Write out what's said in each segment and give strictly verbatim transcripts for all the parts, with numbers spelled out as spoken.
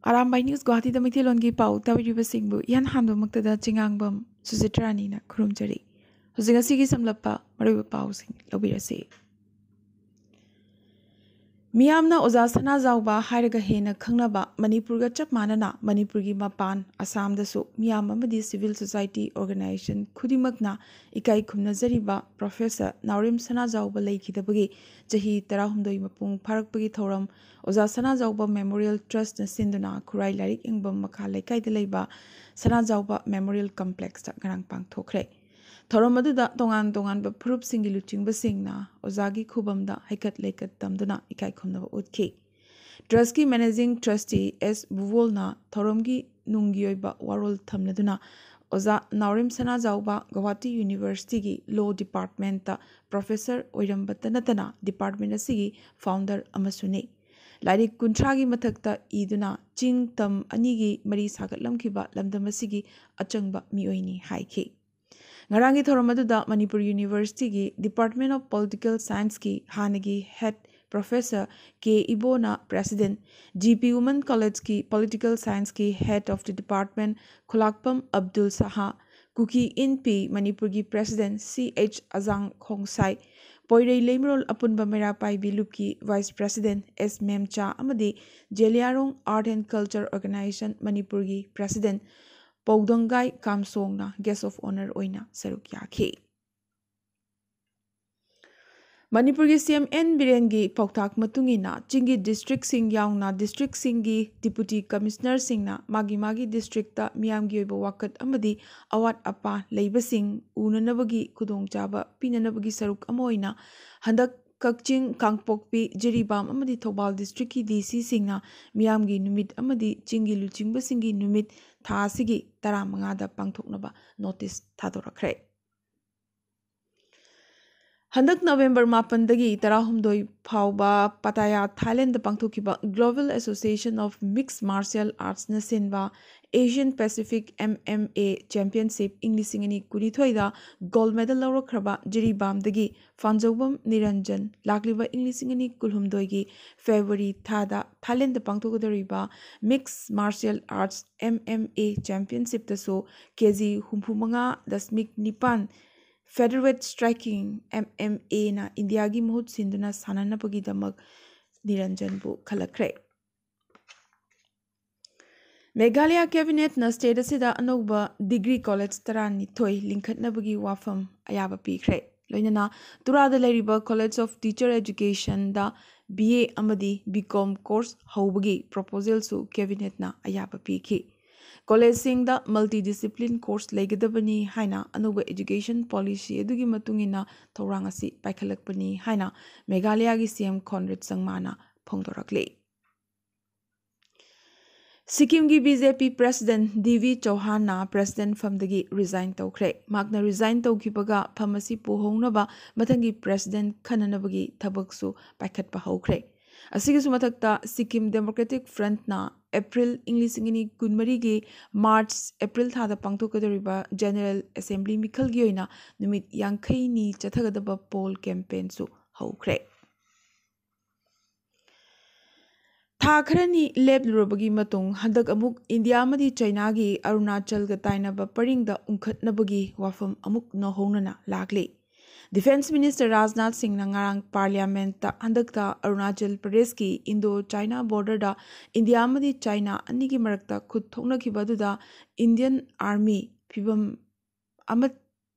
Arambai news ꯒꯨꯋꯥꯍꯥꯇꯤꯗ ꯃꯩꯇꯩꯂꯣꯟꯒꯤ ꯄꯥꯎ ꯇꯥꯕꯤꯔꯤꯕꯁꯤꯡꯕꯨ ꯏꯍꯥꯟ ꯍꯥꯟꯕꯃꯛꯇꯗ ꯆꯤꯉꯥꯡꯕꯝ ꯁꯨꯖꯤꯇ꯭ꯔꯥꯅꯤꯅ ꯈꯨꯔꯨꯝꯖꯔꯤ꯫ ꯍꯧꯖꯤꯛ ꯉꯁꯤꯒꯤ ꯁꯝꯂꯞꯄ ꯃꯔꯨꯑꯣꯏꯕ ꯄꯥꯎꯁꯤꯡ ꯂꯧꯕꯤꯔꯁꯤ꯫ ꯃꯤꯌꯥꯝꯅ ꯑꯣꯖꯥ ꯁꯅꯥꯖꯥꯎꯕ ꯍꯥꯏꯔꯒ ꯍꯦꯟꯅ ꯈꯪꯅꯕ, ꯃꯅꯤꯄꯨꯔꯒ ꯆꯞ ꯃꯥꯟꯅꯅ ꯃꯅꯤꯄꯨꯔꯒꯤ ꯃꯄꯥꯟ ꯑꯁꯥꯝꯗꯁꯨ ꯃꯤꯌꯥꯝ ꯑꯃꯗꯤ civil society organization ꯈꯨꯗꯤꯡꯃꯛꯅ ꯏꯀꯥꯏ ꯈꯨꯝꯅꯖꯔꯤꯕ ꯄ꯭ꯔꯣꯐꯦꯁꯔ ꯅꯥꯎꯔꯦꯝ ꯁꯅꯥꯖꯥꯎꯕ ꯂꯩꯈꯤꯗꯕꯒꯤ ꯆꯍꯤ ꯇꯔꯥꯍꯨꯝꯗꯣꯏ ꯃꯄꯨꯡ ꯐꯥꯔꯛꯄꯒꯤ ꯊꯧꯔꯝ ꯑꯣꯖꯥ ꯁꯅꯥꯖꯥꯎꯕ Memorial Trustꯅ ꯁꯤꯟꯗꯨꯅ ꯈꯨꯔꯥꯏ ꯂꯥꯏꯔꯤꯛ ꯌꯦꯡꯐꯝ ꯃꯈꯥ ꯂꯩꯀꯥꯏꯗ ꯂꯩꯕ ꯁꯅꯥꯖꯥꯎꯕ Memorial Complexꯇ ꯉꯔꯥꯡ ꯄꯥꯡꯊꯣꯛꯈ꯭ꯔꯦ꯫ ꯊꯧꯔꯝ ꯑꯗꯨꯗ ꯇꯣꯉꯥꯟ ꯇꯣꯉꯥꯟꯕ ꯐꯨꯔꯨꯞꯁꯤꯡꯒꯤ ꯂꯨꯆꯤꯡꯕꯁꯤꯡꯅ ꯑꯣꯖꯥꯒꯤ ꯈꯨꯕꯝꯗ ꯍꯩꯀꯠ ꯂꯩꯀꯠ ꯇꯝꯗꯨꯅ ꯏꯀꯥꯏ ꯈꯨꯝꯅꯕ ꯎꯠꯈꯤ꯫ Trustꯀꯤ Managing Trustee ꯑꯦꯁ ꯕꯨꯕꯣꯜꯅ ꯊꯧꯔꯝꯒꯤ ꯅꯨꯡꯒꯤ ꯑꯣꯏꯕ ꯋꯥꯔꯣꯜ ꯊꯝꯂꯗꯨꯅ ꯑꯣꯖꯥ ꯅꯥꯎꯔꯦꯝ ꯁꯅꯥꯖꯥꯎꯕ ꯒꯧꯍꯥꯇꯤ Universityꯒꯤ Law Departmentꯇ professor ꯑꯣꯏꯔꯝꯕꯇ ꯅꯠꯇꯅ department ꯑꯁꯤꯒꯤ founder ꯑꯃꯁꯨꯅꯤ꯫ ꯂꯥꯏꯔꯤꯛ ꯀꯨꯟꯊ꯭ꯔꯥꯒꯤ ꯃꯊꯛꯇ ꯏꯗꯨꯅ ꯆꯤꯡ ꯇꯝ ꯑꯅꯤꯒꯤ ꯃꯔꯤ ꯁꯥꯒꯠꯂꯝꯈꯤꯕ ꯂꯝꯗꯝ ꯑꯁꯤꯒꯤ ꯑꯆꯪꯕ ꯃꯤꯑꯣꯏꯅꯤ ꯍꯥꯏꯈꯤ꯫ ꯉꯔꯥꯡꯒꯤ ꯊꯧꯔꯝ ꯑꯗꯨꯗ ꯃꯅꯤꯄꯨꯔ Universityꯒꯤ Department of Political Scienceꯀꯤ ꯍꯥꯟꯅꯒꯤ head professor ꯀꯦ ꯏꯕꯣꯅ president, ꯖꯤ ꯄꯤ Women Collegeꯀꯤ Political Scienceꯀꯤ head of the department ꯈꯨꯂꯥꯛꯄꯝ ꯑꯕꯗꯨꯜ ꯁꯍꯥ, ꯀꯨꯀꯤ ꯏꯟꯄꯤ ꯃꯅꯤꯄꯨꯔꯒꯤ president ꯁꯤ ꯑꯩꯆ ꯑꯖꯥꯡ ꯈꯣꯡꯁꯥꯏ, ꯄꯣꯏꯔꯩ ꯂꯩꯃꯔꯣꯜ ꯑꯄꯨꯟꯕ ꯃꯩꯔꯥ ꯄꯥꯏꯕꯤ ꯂꯨꯞꯀꯤ vice president ꯑꯦꯁ ꯃꯦꯝꯆꯥ ꯑꯃꯗꯤ ꯖꯦꯂꯤꯌꯥꯔꯣꯡ Art and Culture Organization ꯃꯅꯤꯄꯨꯔꯒꯤ president ꯄꯧꯗꯪꯒꯥꯏ ꯀꯥꯝꯁꯣꯡꯅ guest of honour ꯑꯣꯏꯅ ꯁꯔꯨꯛ ꯌꯥꯈꯤ꯫ ꯃꯅꯤꯄꯨꯔꯒꯤ ꯁꯤ ꯑꯦꯝ ꯑꯦꯟ ꯕꯤꯔꯦꯟꯒꯤ ꯄꯥꯎꯇꯥꯛ ꯃꯇꯨꯡ ꯏꯟꯅ ꯆꯤꯡꯒꯤ districtꯁꯤꯡ ꯌꯥꯎꯅ districtꯁꯤꯡꯒꯤ deputy commissionerꯁꯤꯡꯅ ꯃꯥꯒꯤ ꯃꯥꯒꯤ districtꯇ ꯃꯤꯌꯥꯝꯒꯤ ꯑꯣꯏꯕ ꯋꯥꯀꯠ ꯑꯃꯗꯤ ꯑꯋꯥꯠ ꯑꯄꯥ ꯂꯩꯕꯁꯤꯡ ꯎꯅꯅꯕꯒꯤ ꯈꯨꯗꯣꯡꯆꯥꯕ ꯄꯤꯅꯅꯕꯒꯤ ꯁꯔꯨꯛ ꯑꯃ ꯑꯣꯏꯅ ꯍꯟꯗꯛ ꯀꯛꯆꯤꯡ, ꯀꯥꯡꯄꯣꯛꯄꯤ, ꯖꯤꯔꯤꯕꯥꯝ ꯑꯃꯗꯤ ꯊꯧꯕꯥꯜ districtꯀꯤ ꯗꯤ ꯁꯤꯁꯤꯡꯅ ꯃꯤꯌꯥꯝꯒꯤ ꯅꯨꯃꯤꯠ ꯑꯃꯗꯤ ꯆꯤꯡꯒꯤ ꯂꯨꯆꯤꯡꯕꯁꯤꯡꯒꯤ ꯅꯨꯃꯤꯠ ꯊꯥ ꯑꯁꯤꯒꯤ ꯇꯔꯥꯃꯉꯥꯗ ꯄꯥꯡꯊꯣꯛꯅꯕ notice ꯊꯥꯗꯣꯔꯛꯈ꯭ꯔꯦ꯫ ꯍꯟꯗꯛ ꯅꯕꯦꯝꯕꯔ ꯃꯥꯄꯟꯗꯒꯤ ꯇꯔꯥꯍꯨꯝꯗꯣꯏ ꯐꯥꯎꯕ ꯄꯇꯥꯌꯥ, ꯊꯥꯏꯂꯦꯟꯗ ꯄꯥꯡꯊꯣꯛꯈꯤꯕ Global Association of Mixed Martial Artsꯅ ꯁꯤꯟꯕ Asian Pacific M M A Championship ꯏꯪ ꯂꯤꯁꯤꯡ ꯑꯅꯤ ꯀꯨꯟꯅꯤꯊꯣꯏꯗ gold medal ꯂꯧꯔꯛꯈ꯭ꯔꯕ ꯖꯤꯔꯤꯕꯥꯝꯗꯒꯤ ꯐꯥꯟꯖꯧꯕꯝ ꯅꯤꯔꯟꯖꯟ ꯂꯥꯛꯂꯤꯕ ꯏꯪ ꯂꯤꯁꯤꯡ ꯑꯅꯤ ꯀꯨꯟꯍꯨꯝꯗꯣꯏꯒꯤ February ꯊꯥꯗ ꯊꯥꯏꯂꯦꯟꯗ ꯄꯥꯡꯊꯣꯛꯀꯗꯧꯔꯤꯕ Mixed Martial Arts M M A Championshipꯇꯁꯨ ꯀꯦ ꯖꯤ ꯍꯨꯝꯐꯨ ꯃꯉꯥ ꯗꯁꯃꯤꯛ ꯅꯤꯄꯥꯟ Featherweight Striking M M Aꯅ ꯏꯟꯗꯤꯌꯥꯒꯤ ꯃꯍꯨꯠ ꯁꯤꯟꯗꯨꯅ ꯁꯥꯟꯅꯅꯕꯒꯤꯗꯃꯛ ꯅꯤꯔꯟꯖꯟꯕꯨ ꯈꯜꯂꯛꯈ꯭ꯔꯦ꯫ ꯃꯦꯘꯥꯂꯌꯥ ꯀꯦꯕꯤꯅꯦꯠꯅ state ꯑꯁꯤꯗ ꯑꯅꯧꯕ degree college ꯇꯔꯥꯅꯤꯊꯣꯏ ꯂꯤꯡꯈꯠꯅꯕꯒꯤ ꯋꯥꯐꯝ ꯑꯌꯥꯕ ꯄꯤꯈ꯭ꯔꯦ꯫ ꯂꯣꯏꯅꯅ ꯇꯨꯔꯥꯗ ꯂꯩꯔꯤꯕ College of Teacher Educationꯗ B A ꯑꯃꯗꯤ B Com course ꯍꯧꯕꯒꯤ proposalꯁꯨ ꯀꯦꯕꯤꯅꯦꯠꯅ ꯑꯌꯥꯕ ꯄꯤꯈꯤ꯫ ꯀꯣꯂꯦꯖꯁꯤꯡꯗ multi discipline course ꯂꯩꯒꯗꯕꯅꯤ ꯍꯥꯏꯅ ꯑꯅꯧꯕ education policy ꯑꯗꯨꯒꯤ ꯃꯇꯨꯡ ꯏꯟꯅ ꯊꯧꯔꯥꯡ ꯑꯁꯤ ꯄꯥꯏꯈꯠꯂꯛꯄꯅꯤ ꯍꯥꯏꯅ ꯃꯦꯘꯥꯂꯌꯥꯒꯤ C M ꯀꯣꯟꯔꯦꯗ ꯁꯪꯃꯥꯅ ꯐꯣꯡꯗꯣꯔꯛꯂꯤ꯫ ꯁꯤꯛꯀꯤꯝꯒꯤ B J P president D V ꯆꯧꯍꯥꯟꯅ president ꯐꯝꯗꯒꯤ resign ꯇꯧꯈ꯭ꯔꯦ꯫ ꯃꯍꯥꯛꯅ resign ꯇꯧꯈꯤꯕꯒ ꯐꯝ ꯑꯁꯤ ꯄꯨꯍꯧꯅꯕ ꯃꯊꯪꯒꯤ president ꯈꯟꯅꯅꯕꯒꯤ ꯊꯕꯛꯁꯨ ꯄꯥꯏꯈꯠꯄ ꯍꯧꯈ꯭ꯔꯦ꯫ ꯑꯁꯤꯒꯤꯁꯨ ꯃꯊꯛꯇ, ꯁꯤꯛꯀꯤꯝ Democratic Frontꯅ April ꯏꯪ ꯂꯤꯁꯤꯡ ꯑꯅꯤ ꯀꯨꯟꯃꯔꯤꯒꯤ March, April ꯊꯥꯗ ꯄꯥꯡꯊꯣꯛꯀꯗꯧꯔꯤꯕ General Assembly ꯃꯤꯈꯜꯒꯤ ꯑꯣꯏꯅ ꯅꯨꯃꯤꯠ ꯌꯥꯡꯈꯩꯅꯤ ꯆꯠꯊꯒꯗꯕ poll campaignꯁꯨ ꯍꯧꯈ꯭ꯔꯦ꯫ ꯊꯥ ꯈꯔꯅꯤ ꯂꯦꯞꯂꯨꯔꯕꯒꯤ ꯃꯇꯨꯡ ꯍꯟꯗꯛ ꯑꯃꯨꯛ ꯏꯟꯗꯤꯌꯥ ꯑꯃꯗꯤ ꯆꯩꯅꯥꯒꯤ ꯑꯔꯨꯅꯥꯆꯜꯒ ꯇꯥꯏꯅꯕ ꯄꯔꯤꯡꯗ ꯎꯪꯈꯠꯅꯕꯒꯤ ꯋꯥꯐꯝ ꯑꯃꯨꯛ ꯅꯧꯍꯧꯅꯅ ꯂꯥꯛꯂꯤ꯫ Defence Minister ꯔꯥꯖꯅꯥꯊ ꯁꯤꯡꯅ ꯉꯔꯥꯡ Parliamentꯇ ꯍꯟꯗꯛꯇ ꯑꯔꯨꯅꯥꯆꯜ ꯄ꯭ꯔꯗꯦꯁꯀꯤ Indo China borderꯗ ꯏꯟꯗꯤꯌꯥ ꯑꯃꯗꯤ ꯆꯩꯅꯥ ꯑꯅꯤꯒꯤ ꯃꯔꯛꯇ ꯈꯨꯠ ꯊꯣꯛꯅꯈꯤꯕ ꯑꯗꯨꯗ Indian Army ꯐꯤꯕꯝ ꯑꯃ,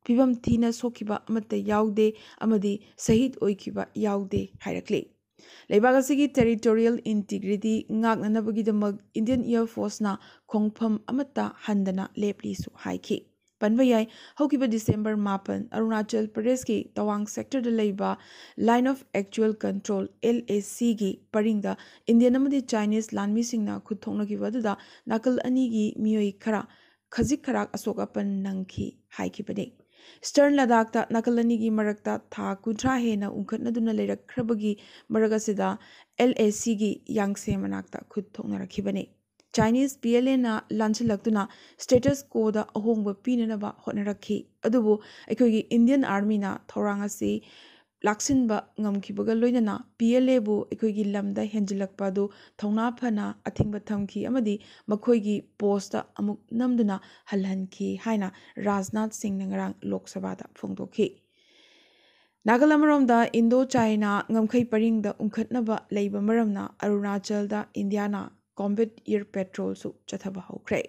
ꯐꯤꯕꯝ ꯊꯤꯅ ꯁꯣꯛꯈꯤꯕ ꯑꯃꯠꯇ ꯌꯥꯎꯗꯦ ꯑꯃꯗꯤ ꯁꯍꯤꯗ ꯑꯣꯏꯈꯤꯕ ꯌꯥꯎꯗꯦ ꯍꯥꯏꯔꯛꯂꯤ꯫ ꯂꯩꯕꯥꯛ ꯑꯁꯤꯒꯤ territorial integrity ꯉꯥꯛꯅꯅꯕꯒꯤꯗꯃꯛ Indian Air Forceꯅ ꯈꯣꯡꯐꯝ ꯑꯃꯠꯇ ꯍꯟꯗꯅ ꯂꯦꯞꯂꯤꯁꯨ ꯍꯥꯏꯈꯤ꯫ ꯄꯟꯕ ꯌꯥꯏ, ꯍꯧꯈꯤꯕ December ꯃꯥꯄꯟ, ꯑꯔꯨꯅꯥꯆꯜ ꯄ꯭ꯔꯗꯦꯁꯀꯤ ꯇꯋꯥꯡ sectorꯗ ꯂꯩꯕ Line of Actual Control, L A Cꯒꯤ ꯄꯔꯤꯡꯗ Indian ꯑꯃꯗꯤ Chinese ꯂꯥꯟꯃꯤꯁꯤꯡꯅ ꯈꯨꯠ ꯊꯣꯛꯅꯈꯤꯕ ꯑꯗꯨꯗ ꯅꯥꯀꯜ ꯑꯅꯤꯒꯤ ꯃꯤꯑꯣꯏ ꯈꯔ ꯈꯖꯤꯛ ꯈꯔꯥꯛ ꯑꯁꯣꯛ ꯑꯄꯟ ꯅꯪꯈꯤ ꯍꯥꯏꯈꯤꯕꯅꯤ꯫ Eastern ꯂꯗꯥꯈꯇ ꯅꯥꯀꯜ ꯑꯅꯤꯒꯤ ꯃꯔꯛꯇ ꯊꯥ ꯀꯨꯟꯊ꯭ꯔꯥ ꯍꯦꯟꯅ ꯎꯪꯈꯠꯅꯗꯨꯅ ꯂꯩꯔꯛꯈ꯭ꯔꯕꯒꯤ ꯃꯔꯛ ꯑꯁꯤꯗ LACꯒꯤ ꯌꯥꯡꯁꯦ ꯃꯅꯥꯛꯇ ꯈꯨꯠ ꯊꯣꯛꯅꯔꯛꯈꯤꯕꯅꯤ꯫ Chinese PLAꯅ ꯂꯥꯟꯁꯤꯜꯂꯛꯇꯨꯅ status quoꯗ ꯑꯍꯣꯡꯕ ꯄꯤꯅꯅꯕ ꯍꯣꯠꯅꯔꯛꯈꯤ꯫ ꯑꯗꯨꯕꯨ ꯑꯩꯈꯣꯏꯒꯤ Indian Armyꯅ ꯊꯧꯔꯥꯡ ꯑꯁꯤ ꯂꯥꯛꯁꯤꯟꯕ ꯉꯝꯈꯤꯕꯒ ꯂꯣꯏꯅꯅ PLAꯕꯨ ꯑꯩꯈꯣꯏꯒꯤ ꯂꯝꯗ ꯍꯦꯟꯖꯤꯜꯂꯛꯄ ꯑꯗꯨ ꯊꯧꯅꯥ ꯐꯅ ꯑꯊꯤꯡꯕ ꯊꯝꯈꯤ ꯑꯃꯗꯤ ꯃꯈꯣꯏꯒꯤ postꯇ ꯑꯃꯨꯛ ꯅꯝꯗꯨꯅ ꯍꯜꯍꯟꯈꯤ ꯍꯥꯏꯅ ꯔꯥꯖꯅꯥꯊ ꯁꯤꯡꯅ ꯉꯔꯥꯡ ꯂꯣꯛ ꯁꯚꯥꯗ ꯐꯣꯡꯗꯣꯛꯈꯤ꯫ ꯅꯥꯀꯜ ꯑꯃꯔꯣꯝꯗ Indo China ꯉꯝꯈꯩ ꯄꯔꯤꯡꯗ ꯎꯪꯈꯠꯅꯕ ꯂꯩꯕ ꯃꯔꯝꯅ ꯑꯔꯨꯅꯥꯆꯜꯗ ꯏꯟꯗꯤꯌꯥꯅ combat air patrolꯁꯨ ꯆꯠꯊꯕ ꯍꯧꯈ꯭ꯔꯦ꯫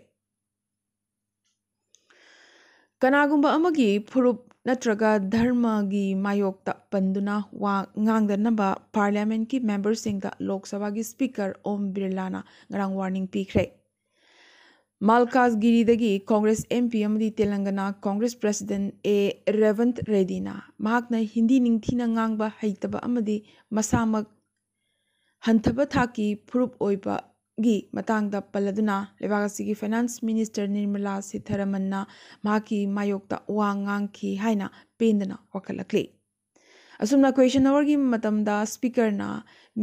ꯀꯅꯥꯒꯨꯝꯕ ꯑꯃꯒꯤ ꯐꯨꯔꯨꯞ ꯅꯠꯇ꯭ꯔꯒ ꯙꯔꯃꯒꯤ ꯃꯥꯌꯣꯛꯇ ꯄꯟꯗꯨꯅ ꯋꯥ ꯉꯥꯡꯗꯅꯕ Parliamentꯀꯤ memberꯁꯤꯡꯗ ꯂꯣꯛ ꯁꯚꯥꯒꯤ Speaker ꯑꯣꯝ ꯕꯤꯔꯂꯥꯅ ꯉꯔꯥꯡ warning ꯄꯤꯈ꯭ꯔꯦ꯫ ꯃꯥꯜꯀꯥꯖꯒꯤꯔꯤꯗꯒꯤ Congress MP ꯑꯃꯗꯤ ꯇꯦꯂꯪꯒꯅꯥ Congress President ꯑꯦ ꯔꯦꯚꯟꯠ ꯔꯦꯗꯤꯅ ꯃꯍꯥꯛꯅ ꯍꯤꯟꯗꯤ ꯅꯤꯡꯊꯤꯅ ꯉꯥꯡꯕ ꯍꯩꯇꯕ ꯑꯃꯗꯤ ꯃꯁꯥꯃꯛ ꯍꯟꯊꯕ ꯊꯥꯛꯀꯤ ꯐꯨꯔꯨꯞ ꯑꯣꯏꯕꯒꯤ ꯃꯇꯥꯡꯗ ꯄꯜꯂꯗꯨꯅ ꯂꯩꯕꯥꯛ ꯑꯁꯤꯒꯤ Finance Minister ꯅꯤꯔꯃꯂꯥ ꯁꯤꯊꯥꯔꯥꯃꯟꯅ ꯃꯍꯥꯛꯀꯤ ꯃꯥꯌꯣꯛꯇ ꯋꯥ ꯉꯥꯡꯈꯤ ꯍꯥꯏꯅ ꯄꯦꯟꯗꯅ ꯋꯥꯀꯠꯂꯛꯂꯤ꯫ ꯑꯁꯨꯝꯅ question hourꯒꯤ ꯃꯇꯝꯗ Speakerꯅ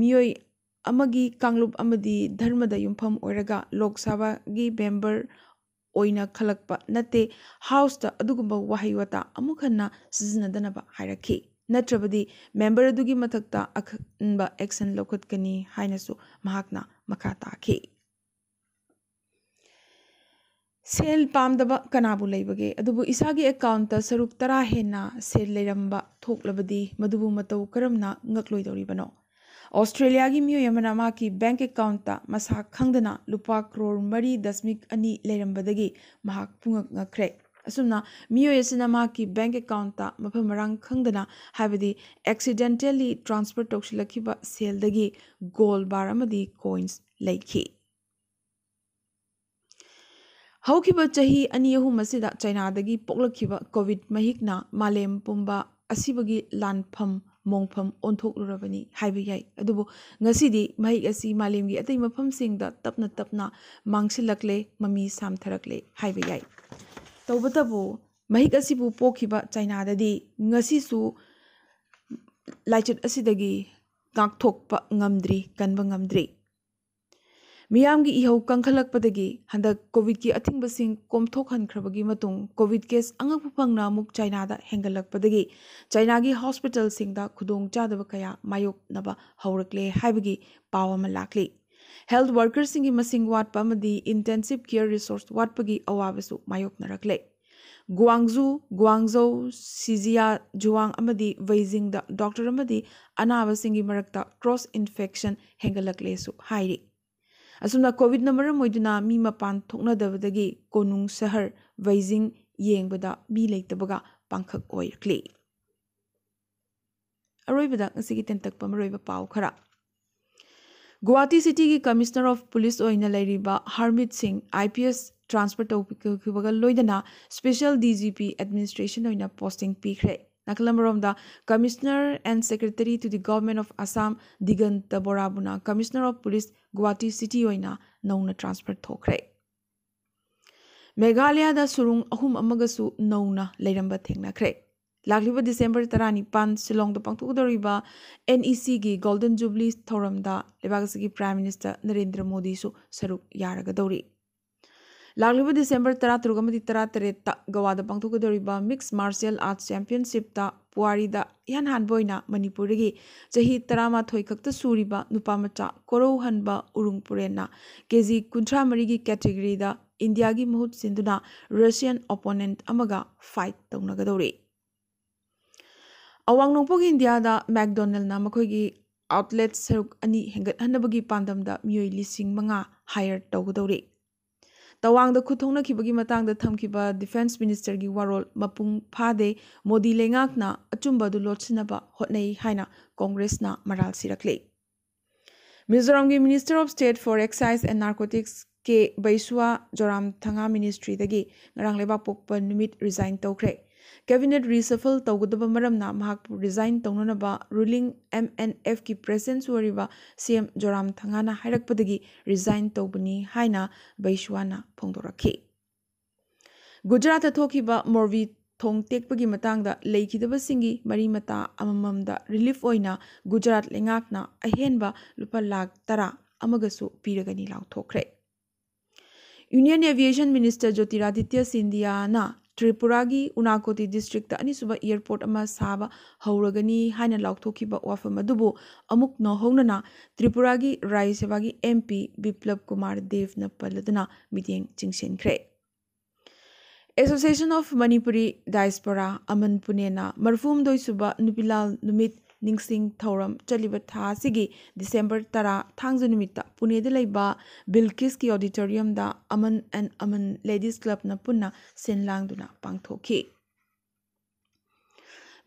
ꯃꯤꯑꯣꯏ ꯑꯃꯒꯤ ꯀꯥꯡꯂꯨꯞ ꯑꯃꯗꯤ ꯙꯔꯃꯗ ꯌꯨꯝꯐꯝ ꯑꯣꯏꯔꯒ ꯂꯣꯛ ꯁꯚꯥꯒꯤ member ꯑꯣꯏꯅ ꯈꯜꯂꯛꯄ ꯅꯠꯇꯦ, Houseꯇ ꯑꯗꯨꯒꯨꯝꯕ ꯋꯥꯍꯩ ꯋꯥꯇꯥ ꯑꯃꯨꯛ ꯍꯟꯅ ꯁꯤꯖꯤꯟꯅꯗꯅꯕ ꯍꯥꯏꯔꯛꯈꯤ꯫ ꯅꯠꯇ꯭ꯔꯕꯗꯤ member ꯑꯗꯨꯒꯤ ꯃꯊꯛꯇ ꯑꯀꯟꯕ action ꯂꯧꯈꯠꯀꯅꯤ ꯍꯥꯏꯅꯁꯨ ꯃꯍꯥꯛꯅ ꯃꯈꯥ ꯇꯥꯈꯤ꯫ ꯁꯦꯜ ꯄꯥꯝꯗꯕ ꯀꯅꯥꯕꯨ ꯂꯩꯕꯒꯦ? ꯑꯗꯨꯕꯨ ꯏꯁꯥꯒꯤ accountꯇ ꯁꯔꯨꯛ ꯇꯔꯥ ꯍꯦꯟꯅ ꯁꯦꯜ ꯂꯩꯔꯝꯕ ꯊꯣꯛꯂꯕꯗꯤ ꯃꯗꯨꯕꯨ ꯃꯇꯧ ꯀꯔꯝꯅ ꯉꯛꯂꯣꯏꯗꯧꯔꯤꯕꯅꯣ? ꯑꯣꯁꯇ꯭ꯔꯦꯂꯤꯌꯥꯒꯤ ꯃꯤꯑꯣꯏ ꯑꯃꯅ ꯃꯍꯥꯛꯀꯤ bank accountꯇ ꯃꯁꯥ ꯈꯪꯗꯅ ꯂꯨꯄꯥ ꯀ꯭ꯔꯣꯔ ꯃꯔꯤ ꯗꯁꯃꯤꯛ ꯑꯅꯤ ꯂꯩꯔꯝꯕꯗꯒꯤ ꯃꯍꯥꯛ ꯄꯨꯡꯉꯛ ꯉꯛꯈ꯭ꯔꯦ꯫ ꯑꯁꯨꯝꯅ ꯃꯤꯑꯣꯏ ꯑꯁꯤꯅ ꯃꯍꯥꯛꯀꯤ bank accountꯇ ꯃꯐꯝ ꯃꯔꯥꯡ ꯈꯪꯗꯅ, ꯍꯥꯏꯕꯗꯤ accidentally transfer ꯇꯧꯁꯤꯜꯂꯛꯈꯤꯕ ꯁꯦꯜꯗꯒꯤ gold bar ꯑꯃꯗꯤ coins ꯂꯩꯈꯤ꯫ ꯍꯧꯈꯤꯕ ꯆꯍꯤ ꯑꯅꯤ ꯑꯍꯨꯝ ꯑꯁꯤꯗ ꯆꯥꯏꯅꯥꯗꯒꯤ ꯄꯣꯛꯂꯛꯈꯤꯕ COVID ꯃꯍꯤꯛꯅ ꯃꯥꯂꯦꯝ ꯄꯨꯝꯕ ꯑꯁꯤꯕꯒꯤ ꯂꯥꯟꯐꯝ ꯃꯣꯡꯐꯝ ꯑꯣꯟꯊꯣꯛꯂꯨꯔꯕꯅꯤ ꯍꯥꯏꯕ ꯌꯥꯏ꯫ ꯑꯗꯨꯕꯨ ꯉꯁꯤꯗꯤ ꯃꯍꯤꯛ ꯑꯁꯤ ꯃꯥꯂꯦꯝꯒꯤ ꯑꯇꯩ ꯃꯐꯝꯁꯤꯡꯗ ꯇꯞꯅ ꯇꯞꯅ ꯃꯥꯡꯁꯤꯜꯂꯛꯂꯦ, ꯃꯃꯤ ꯁꯥꯝꯊꯔꯛꯂꯦ ꯍꯥꯏꯕ ꯌꯥꯏ꯫ ꯇꯧꯕꯇꯕꯨ ꯃꯍꯤꯛ ꯑꯁꯤꯕꯨ ꯄꯣꯛꯈꯤꯕ ꯆꯥꯏꯅꯥꯗꯗꯤ ꯉꯁꯤꯁꯨ ꯂꯥꯏꯆꯠ ꯑꯁꯤꯗꯒꯤ ꯉꯥꯛꯊꯣꯛꯄ ꯉꯝꯗ꯭ꯔꯤ, ꯀꯟꯕ ꯉꯝꯗ꯭ꯔꯤ꯫ ꯃꯤꯌꯥꯝꯒꯤ ꯏꯍꯧ ꯀꯟꯈꯠꯂꯛꯄꯗꯒꯤ ꯍꯟꯗꯛ ꯀꯣꯚꯤꯗꯀꯤ ꯑꯊꯤꯡꯕꯁꯤꯡ ꯀꯣꯝꯊꯣꯛꯍꯟꯈ꯭ꯔꯕꯒꯤ ꯃꯇꯨꯡ ꯀꯣꯚꯤꯗ ꯀꯦꯁ ꯑꯉꯛꯄ ꯐꯪꯅ ꯑꯃꯨꯛ ꯆꯥꯏꯅꯥꯗ ꯍꯦꯟꯒꯠꯂꯛꯄꯗꯒꯤ ꯆꯥꯏꯅꯥꯒꯤ ꯍꯣꯁꯄꯤꯇꯥꯜꯁꯤꯡꯗ ꯈꯨꯗꯣꯡꯆꯥꯗꯕ ꯀꯌꯥ ꯃꯥꯌꯣꯛꯅꯕ ꯍꯧꯔꯛꯂꯦ ꯍꯥꯏꯕꯒꯤ ꯄꯥꯎ ꯑꯃ ꯂꯥꯛꯂꯤ꯫ ꯍꯦꯜꯊ ꯋꯥꯔꯀꯔꯁꯤꯡꯒꯤ ꯃꯁꯤꯡ ꯋꯥꯠꯄ ꯑꯃꯗꯤ ꯏꯟꯇꯦꯟꯁꯤꯚ ꯀꯦꯌꯔ ꯔꯤꯁꯣꯔꯁ ꯋꯥꯠꯄꯒꯤ ꯑꯋꯥꯕꯁꯨ ꯃꯥꯌꯣꯛꯅꯔꯛꯂꯦ꯫ ꯒ꯭ꯋꯥꯡꯖꯨ, ꯒ꯭ꯋꯥꯡꯖꯧ, ꯁꯤꯖꯤꯌꯥ, ꯖꯨꯋꯥꯡ ꯑꯃꯗꯤ ꯕꯩꯖꯤꯡꯗ ꯗꯣꯛꯇꯔ ꯑꯃꯗꯤ ꯑꯅꯥꯕꯁꯤꯡꯒꯤ ꯃꯔꯛꯇ ꯀ꯭ꯔꯣꯁ ꯏꯟꯐꯦꯛꯁꯟ ꯍꯦꯟꯒꯠꯂꯛꯂꯦꯁꯨ ꯍꯥꯏꯔꯤ꯫ ꯑꯁꯨꯝꯅ ꯀꯣꯚꯤꯗꯅ ꯃꯔꯝ ꯑꯣꯏꯗꯨꯅ ꯃꯤ ꯃꯄꯥꯟ ꯊꯣꯛꯅꯗꯕꯗꯒꯤ ꯀꯣꯅꯨꯡ ꯁꯍꯔ ꯕꯩꯖꯤꯡ ꯌꯦꯡꯕꯗ ꯃꯤ ꯂꯩꯇꯕꯒ ꯄꯥꯡꯈꯛ ꯑꯣꯏꯔꯛꯂꯤ꯫ ꯑꯔꯣꯏꯕꯗ ꯉꯁꯤꯒꯤ ꯇꯦꯟꯇꯛꯄ ꯃꯔꯨꯑꯣꯏꯕ ꯄꯥꯎ ꯈꯔ꯫ ꯒꯨꯋꯥꯍꯥꯇꯤ ꯁꯤꯇꯤꯒꯤ ꯀꯃꯤꯁꯅꯔ ꯑꯣꯐ ꯄꯨꯂꯤꯁ ꯑꯣꯏꯅ ꯂꯩꯔꯤꯕ ꯍꯔꯃꯤꯠ ꯁꯤꯡ, ꯑꯥꯏ ꯄꯤ ꯑꯦꯁ ꯇ꯭ꯔꯥꯟꯁꯐꯔ ꯇꯧꯕꯤꯈꯤꯕꯒ ꯂꯣꯏꯅꯅ special D G P administration ꯑꯣꯏꯅ ꯄꯣꯁꯇꯤꯡ ꯄꯤꯈ꯭ꯔꯦ꯫ ꯅꯥꯀꯜ ꯑꯃꯔꯣꯝꯗ, Commissioner and Secretary to the Government of Assam Diganta ꯕꯣꯔꯥꯕꯨꯅ commissioner of police Guwahati city ꯑꯣꯏꯅ ꯅꯧꯅ ꯇ꯭ꯔꯥꯟꯁꯐꯔ ꯊꯣꯛꯈ꯭ꯔꯦ꯫ ꯃꯦꯘꯥꯂꯌꯥꯗ ꯁꯨꯔꯨꯡ ꯑꯍꯨꯝ ꯑꯃꯒꯁꯨ ꯅꯧꯅ ꯂꯩꯔꯝꯕ ꯊꯦꯡꯅꯈ꯭ꯔꯦ꯫ ꯂꯥꯛꯂꯤꯕ ꯗꯤꯁꯦꯝꯕꯔ ꯇꯔꯥꯅꯤꯄꯥꯟ ꯁꯤꯂꯣꯡꯗ ꯄꯥꯡꯊꯣꯛꯀꯗꯧꯔꯤꯕ ꯑꯦꯟ ꯏ ꯁꯤꯒꯤ ꯒꯣꯜꯗꯟ ꯖꯨꯕꯤꯂꯤ ꯊꯧꯔꯝꯗ ꯂꯩꯕꯥꯛ ꯑꯁꯤꯒꯤ ꯄ꯭ꯔꯥꯏꯝ ꯃꯤꯅꯤꯁꯇꯔ ꯅꯔꯦꯟꯗ꯭ꯔ ꯃꯣꯗꯤꯁꯨ ꯁꯔꯨꯛ ꯌꯥꯔꯒꯗꯧꯔꯤ꯫ ꯂꯥꯛꯂꯤꯕ ꯗꯤꯁꯦꯝꯕꯔ ꯇꯔꯥꯇꯔꯨꯛ ꯑꯃꯗꯤ ꯇꯔꯥꯇꯔꯦꯠꯇ ꯒꯋꯥꯗ ꯄꯥꯡꯊꯣꯛꯀꯗꯧꯔꯤꯕ ꯃꯤꯛꯁ ꯃꯥꯔꯁꯤꯌꯦꯜ ꯑꯥꯔꯠꯁ ꯆꯦꯝꯄꯤꯌꯟꯁꯤꯞꯇ ꯄꯨꯋꯥꯔꯤꯗ ꯏꯍꯥꯟ ꯍꯥꯟꯕ ꯑꯣꯏꯅ ꯃꯅꯤꯄꯨꯔꯗꯒꯤ ꯆꯍꯤ ꯇꯔꯥꯃꯥꯊꯣꯏ ꯈꯛꯇ ꯁꯨꯔꯤꯕ ꯅꯨꯄꯥ ꯃꯆꯥ ꯀꯣꯔꯧꯍꯟꯕ ꯎꯔꯨꯡ ꯄꯨꯔꯦꯟꯅ ꯀꯦ ꯖꯤ ꯀꯨꯟꯊ꯭ꯔꯥ ꯃꯔꯤꯒꯤ ꯀꯦꯇꯦꯒꯣꯔꯤꯗ ꯏꯟꯗꯤꯌꯥꯒꯤ ꯃꯍꯨꯠ ꯁꯤꯟꯗꯨꯅ ꯔꯁꯤꯌꯟ ꯑꯣꯄꯣꯅꯦꯟꯠ ꯑꯃꯒ ꯐꯥꯏꯠ ꯇꯧꯅꯒꯗꯧꯔꯤ꯫ ꯑꯋꯥꯡ ꯅꯣꯡꯄꯣꯛ ꯏꯟꯗꯤꯌꯥꯗ ꯃꯦꯛꯗꯣꯅꯦꯜꯅ ꯃꯈꯣꯏꯒꯤ ꯑꯥꯎꯠꯂꯦꯠ ꯁꯔꯨꯛ ꯑꯅꯤ ꯍꯦꯟꯒꯠꯍꯟꯅꯕꯒꯤ ꯄꯥꯟꯗꯝꯗ ꯃꯤꯑꯣꯏ ꯂꯤꯁꯤꯡ ꯃꯉꯥ ꯍꯥꯏꯌꯔ ꯇꯧꯒꯗꯧꯔꯤ꯫ ꯇꯋꯥꯡꯗ ꯈꯨꯠ ꯊꯣꯛꯅꯈꯤꯕꯒꯤ ꯃꯇꯥꯡꯗ ꯊꯝꯈꯤꯕ ꯗꯤꯐꯦꯟꯁ ꯃꯤꯅꯤꯁꯇꯔꯒꯤ ꯋꯥꯔꯣꯜ ꯃꯄꯨꯡ ꯐꯥꯗꯦ, ꯃꯣꯗꯤ ꯂꯩꯉꯥꯛꯅ ꯑꯆꯨꯝꯕ ꯑꯗꯨ ꯂꯣꯠꯁꯤꯟꯅꯕ ꯍꯣꯠꯅꯩ ꯍꯥꯏꯅ ꯀꯣꯡꯒ꯭ꯔꯦꯁꯅ ꯃꯔꯥꯜ ꯁꯤꯔꯛꯂꯤ꯫ ꯃꯤꯖꯣꯔꯥꯝꯒꯤ Minister of State for Excise and Narcotics ꯀꯦ ꯕꯩꯁ꯭ꯋꯥ ꯖꯣꯔꯥꯝꯊꯪꯉꯥ ꯃꯤꯅꯤꯁꯇ꯭ꯔꯤꯗꯒꯤ ꯉꯔꯥꯡ ꯂꯩꯕꯥꯛꯄꯣꯛꯄ ꯅꯨꯃꯤꯠ ꯔꯤꯖꯥꯏꯟ ꯇꯧꯈ꯭ꯔꯦ꯫ ꯀꯦꯕꯤꯅꯦꯠ ꯔꯤꯁꯐꯜ ꯇꯧꯒꯗꯕ ꯃꯔꯝꯅ ꯃꯍꯥꯛꯄꯨ ꯔꯤꯖꯥꯏꯟ ꯇꯧꯅꯅꯕ ꯔꯨꯂꯤꯡ ꯑꯦꯝ ꯑꯦꯟ ꯑꯦꯐꯀꯤ ꯄ꯭ꯔꯦꯁꯤꯗꯦꯟꯁꯨ ꯑꯣꯏꯔꯤꯕ ꯁꯤ ꯑꯦꯝ ꯖꯣꯔꯥꯝꯊꯪꯉꯥꯅ ꯍꯥꯏꯔꯛꯄꯗꯒꯤ ꯔꯤꯖꯥꯏꯟ ꯇꯧꯕꯅꯤ ꯍꯥꯏꯅ ꯕꯩꯁ꯭ꯋꯥꯅ ꯐꯣꯡꯗꯣꯔꯛꯈꯤ꯫ ꯒꯨꯖꯔꯥꯠꯇ ꯊꯣꯛꯈꯤꯕ ꯃꯣꯔꯕꯤ ꯊꯣꯡ ꯇꯦꯛꯄꯒꯤ ꯃꯇꯥꯡꯗ ꯂꯩꯈꯤꯗꯕꯁꯤꯡꯒꯤ ꯃꯔꯤ ꯃꯇꯥ ꯑꯃꯃꯝꯗ ꯔꯤꯂꯤꯐ ꯑꯣꯏꯅ ꯒꯨꯖꯔꯥꯠ ꯂꯩꯉꯥꯛꯅ ꯑꯍꯦꯟꯕ ꯂꯨꯄꯥ ꯂꯥꯈ ꯇꯔꯥ ꯑꯃꯒꯁꯨ ꯄꯤꯔꯒꯅꯤ ꯂꯥꯎꯊꯣꯛꯈ꯭ꯔꯦ꯫ ꯌꯨꯅꯤꯌꯟ ꯑꯦꯚꯤꯌꯦꯁꯟ ꯃꯤꯅꯤꯁꯇꯔ ꯖꯣꯇꯤꯔꯥꯗꯤꯇ꯭ꯌ ꯁꯤꯟꯗꯤꯌꯥꯅ ꯇ꯭ꯔꯤꯄꯨꯔꯥꯒꯤ ꯎꯅꯥꯀꯣꯇꯤ ꯗꯤꯁꯇ꯭ꯔꯤꯛꯇ ꯑꯅꯤꯁꯨꯕ ꯑꯦꯌꯔꯄꯣꯔꯠ ꯑꯃ ꯁꯥꯕ ꯍꯧꯔꯒꯅꯤ ꯍꯥꯏꯅ ꯂꯥꯎꯊꯣꯛꯈꯤꯕ ꯋꯥꯐꯝ ꯑꯗꯨꯕꯨ ꯑꯃꯨꯛ ꯅꯧꯍꯧꯅꯅ ꯇ꯭ꯔꯤꯄꯨꯔꯥꯒꯤ ꯔꯥꯖ꯭ꯌ ꯁꯚꯥꯒꯤ ꯑꯦꯝ ꯄꯤ ꯕꯤꯄ꯭ꯂꯕ ꯀꯨꯃꯥꯔ ꯗꯦꯕꯅ ꯄꯜꯂꯗꯨꯅ ꯃꯤꯠꯌꯦꯡ ꯆꯤꯡꯁꯤꯟꯈ꯭ꯔꯦ꯫ Association of Manipuri Diaspora, ꯑꯃꯟ ꯄꯨꯅꯦꯅ ꯃꯔꯤꯐꯨꯍꯨꯝꯗꯣꯏ ꯁꯨꯕ ꯅꯨꯄꯤꯂꯥꯜ ꯅꯨꯃꯤꯠ ꯅꯤꯡꯁꯤꯡ ꯊꯧꯔꯝ ꯆꯠꯂꯤꯕ ꯊꯥ ꯑꯁꯤꯒꯤ ꯗꯤꯁꯦꯝꯕꯔ ꯇꯔꯥ, ꯊꯥꯡꯖ ꯅꯨꯃꯤꯠꯇ ꯄꯨꯅꯦꯗ ꯂꯩꯕ ꯕꯤꯜꯀꯤꯁꯀꯤ ꯑꯣꯗꯤꯇꯣꯔꯤꯌꯝꯗ ꯑꯃꯟ ꯑꯦꯟ ꯑꯃꯟ ꯂꯦꯗꯤꯁ ꯀ꯭ꯂꯕꯅ ꯄꯨꯟꯅ ꯁꯤꯟ ꯂꯥꯡꯗꯨꯅ ꯄꯥꯡꯊꯣꯛꯈꯤ꯫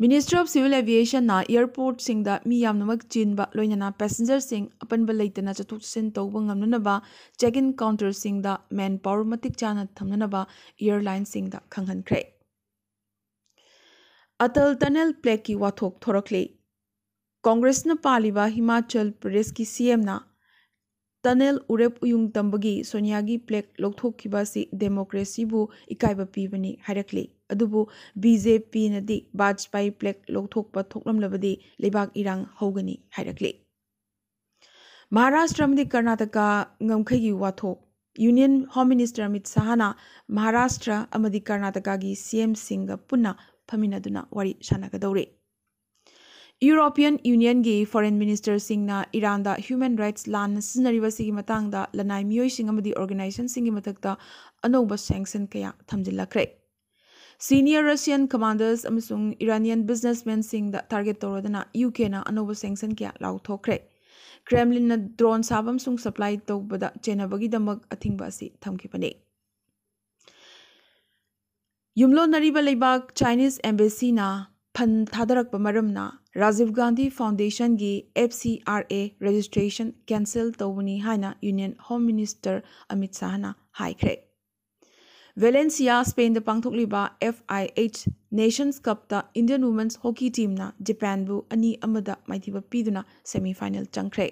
Ministry of Civil Aviationꯅ airportꯁꯤꯡꯗ ꯃꯤ ꯌꯥꯝꯅꯃꯛ ꯆꯤꯟꯕ, ꯂꯣꯏꯅꯅ passengerꯁꯤꯡ ꯑꯄꯟꯕ ꯂꯩꯇꯅ ꯆꯠꯊꯣꯛ ꯆꯠꯁꯤꯟ ꯇꯧꯕ ꯉꯝꯅꯅꯕ check-in counterꯁꯤꯡꯗ manpower ꯃꯇꯤꯛ ꯆꯥꯅ ꯊꯝꯅꯅꯕ airlineꯁꯤꯡꯗ ꯈꯪꯍꯟꯈ꯭ꯔꯦ꯫ ꯑꯇꯜ tunnel plaqueꯀꯤ ꯋꯥꯊꯣꯛ ꯊꯣꯔꯛꯂꯦ꯫ ꯀꯣꯡꯒ꯭ꯔꯦꯁꯅ ꯄꯥꯜꯂꯤꯕ ꯍꯤꯃꯥꯆꯜ ꯄ꯭ꯔꯗꯦꯁꯀꯤ ꯁꯤ ꯑꯦꯝꯅ tunnel ꯎꯔꯦꯞ ꯎꯌꯨꯡ ꯇꯝꯕꯒꯤ ꯁꯣꯅꯤꯌꯥꯒꯤ plaque ꯂꯧꯊꯣꯛꯈꯤꯕ ꯑꯁꯤ democracyꯕꯨ ꯏꯀꯥꯏꯕ ꯄꯤꯕꯅꯤ ꯍꯥꯏꯔꯛꯂꯤ꯫ ꯑꯗꯨꯕꯨ ꯕꯤ ꯖꯦ ꯄꯤꯅꯗꯤ ꯕꯥꯖꯄꯥꯏ plaque ꯂꯧꯊꯣꯛꯄ ꯊꯣꯛꯂꯝꯂꯕꯗꯤ ꯂꯩꯕꯥꯛ ꯏꯔꯥꯡ ꯍꯧꯒꯅꯤ ꯍꯥꯏꯔꯛꯂꯤ꯫ ꯃꯍꯥꯔꯥꯁꯇ꯭ꯔ ꯑꯃꯗꯤ ꯀꯔꯅꯥꯇꯀꯥ ꯉꯝꯈꯩꯒꯤ ꯋꯥꯊꯣꯛ꯫ Union Home Minister Amit ꯁꯥꯍꯅ Maharashtra ꯑꯃꯗꯤ ꯀꯔꯅꯥꯇꯀꯥꯒꯤ ꯁꯤ ꯑꯦꯝꯁꯤꯡꯒ ꯄꯨꯟꯅ ꯐꯝꯃꯤꯟꯅꯗꯨꯅ ꯋꯥꯔꯤ ꯁꯥꯟꯅꯒꯗꯧꯔꯤ꯫ European Unionꯒꯤ foreign ministerꯁꯤꯡꯅ ꯏꯔꯥꯟꯗ human rights ꯂꯥꯟꯅ ꯁꯤꯖꯤꯟꯅꯔꯤꯕꯁꯤꯒꯤ ꯃꯇꯥꯡꯗ ꯂꯅꯥꯏ ꯃꯤꯑꯣꯏꯁꯤꯡ ꯑꯃꯗꯤ organizationꯁꯤꯡꯒꯤ ꯃꯊꯛꯇ ꯑꯅꯧꯕ sanction ꯀꯌꯥ ꯊꯝꯖꯤꯜꯂꯛꯈ꯭ꯔꯦ꯫ Senior Russian commanders ꯑꯃꯁꯨꯡ Iranian businessmanꯁꯤꯡꯗ target ꯇꯧꯔꯗꯨꯅ ꯌꯨ ꯀꯦꯅ ꯑꯅꯧꯕ sanction ꯀꯌꯥ ꯂꯥꯎꯊꯣꯛꯈ꯭ꯔꯦ꯫ Kremlinꯅ drone ꯁꯥꯕ ꯑꯃꯁꯨꯡ supply ꯇꯧꯕꯗ ꯆꯦꯟꯅꯕꯒꯤꯗꯃꯛ ꯑꯊꯤꯡꯕ ꯑꯁꯤ ꯊꯝꯈꯤꯕꯅꯤ꯫ ꯌꯨꯝꯂꯣꯟꯅꯔꯤꯕ ꯂꯩꯕꯥꯛ Chinese embassyꯅ fund ꯊꯥꯗꯔꯛꯄ ꯃꯔꯝꯅ Rajiv Gandhi Foundationꯒꯤ F C R A registration cancel ꯇꯧꯕꯅꯤ ꯍꯥꯏꯅ Union Home Minister ꯑꯃꯤꯠ ꯁꯥꯍꯅ ꯍꯥꯏꯈ꯭ꯔꯦ꯫ Valencia, Spainꯗ ꯄꯥꯡꯊꯣꯛꯂꯤꯕ F I H Nations Cupꯇ Indian Women's Hockey Teamꯅ Japanꯕꯨ ꯑꯅꯤ ꯑꯃꯗ ꯃꯥꯏꯊꯤꯕ ꯄꯤꯗꯨꯅ semifinal ꯆꯪꯈ꯭ꯔꯦ꯫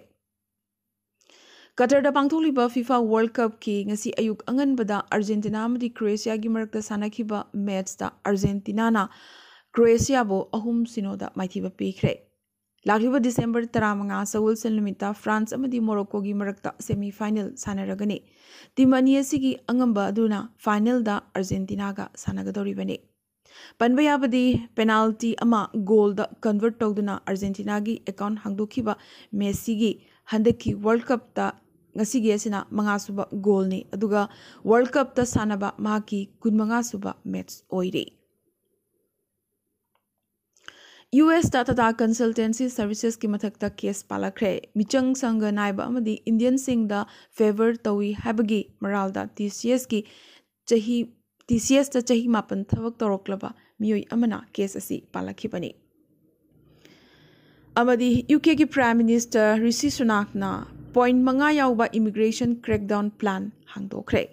ꯀꯇꯔꯗ ꯄꯥꯡꯊꯣꯛꯂꯤꯕ ꯐꯤꯐꯥ ꯋꯥꯔꯜ ꯀꯞꯀꯤ ꯉꯁꯤ ꯑꯌꯨꯛ ꯑꯉꯟꯕꯗ ꯑꯥꯔꯖꯦꯟꯇꯤꯅꯥ ꯑꯃꯗꯤ ꯀ꯭ꯔꯣꯑꯦꯁꯤꯌꯥꯒꯤ ꯃꯔꯛꯇ ꯁꯥꯟꯅꯈꯤꯕ ꯃꯦꯠꯆꯇ ꯑꯥꯔꯖꯦꯟꯇꯤꯅꯥꯅ ꯀ꯭ꯔꯣꯑꯦꯁꯤꯌꯥꯕꯨ ꯑꯍꯨꯝ ꯁꯤꯅꯣꯗ ꯃꯥꯏꯊꯤꯕ ꯄꯤꯈ꯭ꯔꯦ꯫ ꯂꯥꯛꯂꯤꯕ ꯗꯤꯁꯦꯝꯕꯔ ꯇꯔꯥꯃꯉꯥ ꯁꯒꯣꯜꯁꯦꯟ ꯅꯨꯃꯤꯠꯇ ꯐ꯭ꯔꯥꯟꯁ ꯑꯃꯗꯤ ꯃꯣꯔꯣꯀꯣꯒꯤ ꯃꯔꯛꯇ ꯁꯦꯃꯤ ꯐꯥꯏꯅꯦꯜ ꯁꯥꯟꯅꯔꯒꯅꯤ꯫ ꯇꯤꯝ ꯑꯅꯤ ꯑꯁꯤꯒꯤ ꯑꯉꯝꯕ ꯑꯗꯨꯅ ꯐꯥꯏꯅꯦꯜꯗ ꯑꯥꯔꯖꯦꯟꯇꯤꯅꯥꯒ ꯁꯥꯟꯅꯒꯗꯧꯔꯤꯕꯅꯤ꯫ ꯄꯟꯕ ꯌꯥꯕꯗꯤ, ꯄꯦꯅꯥꯜꯇꯤ ꯑꯃ ꯒꯣꯜꯗ ꯀꯟꯚꯔꯠ ꯇꯧꯗꯨꯅ ꯑꯥꯔꯖꯦꯟꯇꯤꯅꯥꯒꯤ ꯑꯦꯀꯥꯎꯟ ꯍꯥꯡꯗꯣꯛꯈꯤꯕ ꯃꯦꯁꯤꯒꯤ ꯍꯟꯗꯛꯀꯤ ꯋꯥꯔꯜ ꯀꯞꯇ ꯉꯁꯤꯒꯤ ꯑꯁꯤꯅ ꯃꯉꯥꯁꯨꯕ ꯒꯣꯜꯅꯤ, ꯑꯗꯨꯒ ꯋꯥꯔꯜ ꯀꯞꯇ ꯁꯥꯟꯅꯕ ꯃꯍꯥꯛꯀꯤ ꯀꯨꯟꯃꯉꯥꯁꯨꯕ ꯃꯦꯠꯆ ꯑꯣꯏꯔꯤ꯫ ꯌꯨ ꯑꯦꯁꯇ ꯇꯥꯇꯥ ꯀꯟꯁꯜꯇꯦꯟꯁꯤ ꯁꯔꯚꯤꯁꯦꯁꯀꯤ ꯃꯊꯛꯇ ꯀꯦꯁ ꯄꯥꯜꯂꯛꯈ꯭ꯔꯦ꯫ ꯃꯤꯆꯪ ꯁꯪꯒ ꯅꯥꯏꯕ ꯑꯃꯗꯤ ꯏꯟꯗꯤꯌꯟꯁꯤꯡꯗ ꯐꯦꯚꯔ ꯇꯧꯏ ꯍꯥꯏꯕꯒꯤ ꯃꯔꯥꯜꯗ ꯇꯤ ꯁꯤ ꯑꯦꯁꯀꯤ ꯆꯍꯤ ꯇꯤ ꯁꯤ ꯑꯦꯁꯇ ꯆꯍꯤ ꯃꯥꯄꯟ ꯊꯕꯛ ꯇꯧꯔꯛꯂꯕ ꯃꯤꯑꯣꯏ ꯑꯃꯅ ꯀꯦꯁ ꯑꯁꯤ ꯄꯥꯜꯂꯛꯈꯤꯕꯅꯤ꯫ ꯑꯃꯗꯤ ꯌꯨ ꯀꯦꯒꯤ ꯄ꯭ꯔꯥꯏꯝ ꯃꯤꯅꯤꯁꯇꯔ ꯔꯤꯁꯤ ꯁꯨꯅꯥꯛꯅ ꯄꯣꯏꯟꯠ ꯃꯉꯥ ꯌꯥꯎꯕ ꯏꯃꯤꯒ꯭ꯔꯦꯁꯟ ꯀ꯭ꯔꯦꯛꯗꯥꯎꯟ ꯄ꯭ꯂꯥꯟ ꯍꯥꯡꯗꯣꯛꯈ꯭ꯔꯦ꯫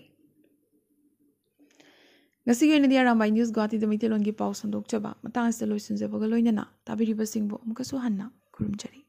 ꯉꯁꯤꯒꯤ ꯑꯣꯏꯅꯗꯤ ꯑꯔꯥꯝꯕꯥꯏ ꯅ꯭ꯌꯨꯁ ꯒꯨꯋꯥꯍꯥꯇꯤꯗ ꯃꯩꯇꯩꯂꯣꯟꯒꯤ ꯄꯥꯎ ꯁꯟꯗꯣꯛꯆꯕ ꯃꯇꯥꯡ ꯑꯁꯤꯗ ꯂꯣꯏꯁꯤꯟꯖꯕꯒ ꯂꯣꯏꯅꯅ ꯇꯥꯕꯤꯔꯤꯕꯁꯤꯡꯕꯨ ꯑꯃꯨꯛꯀꯁꯨ ꯍꯟꯅ ꯈꯨꯔꯨꯝꯖꯔꯤ꯫